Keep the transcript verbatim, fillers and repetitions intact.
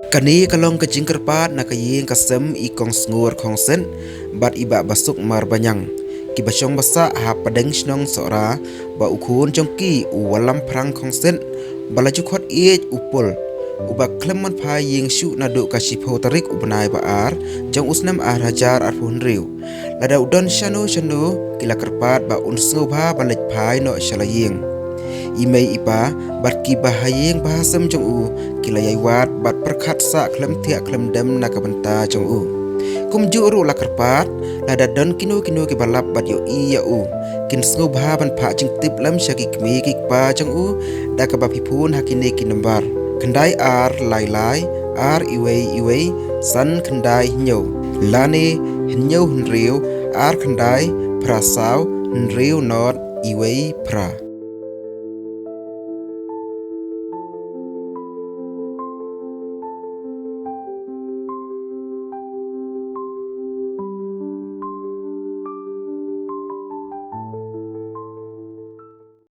Kane ka long ka jingkyrpad na ka ïing ka sem i Kong Sngur Khongsit bad i Bah Basuk Marbaniang, kiba shong basah ha pdeng shnong Sohra, ba u khun jong ki u Wallam Phrang Khongsit, ba la ju khot ïeit u Pul, uba khlem man phai ïing shuh naduh ka shiphew tarik u bnai ba ar jong u snem ar hajar arphew hynriew. Lada u don shano shano, ki la kyrpad ba un sngewbha ban leit phai noh sha la ïing. I mei i pa bad kiba ha ïing ba ha sem jong u ki la ïai wad bad pyrkhat sah khlem thiah khlem dem na ka bynta jong u. Kumjuh ruh la kyrpad, lada don kino kino kiba lap bad ïohi ïa u, kin sngewbha ban phah jingtip lem sha ki kmie ki kpa jong u da kaba phi phone ha kine ki nombar: khyndai ar lai lai, ar iwei iwei, san khyndai hynñiew, lane hynñiew hynriew, ar khyndai, phra saw, hynriew not, iwei phra.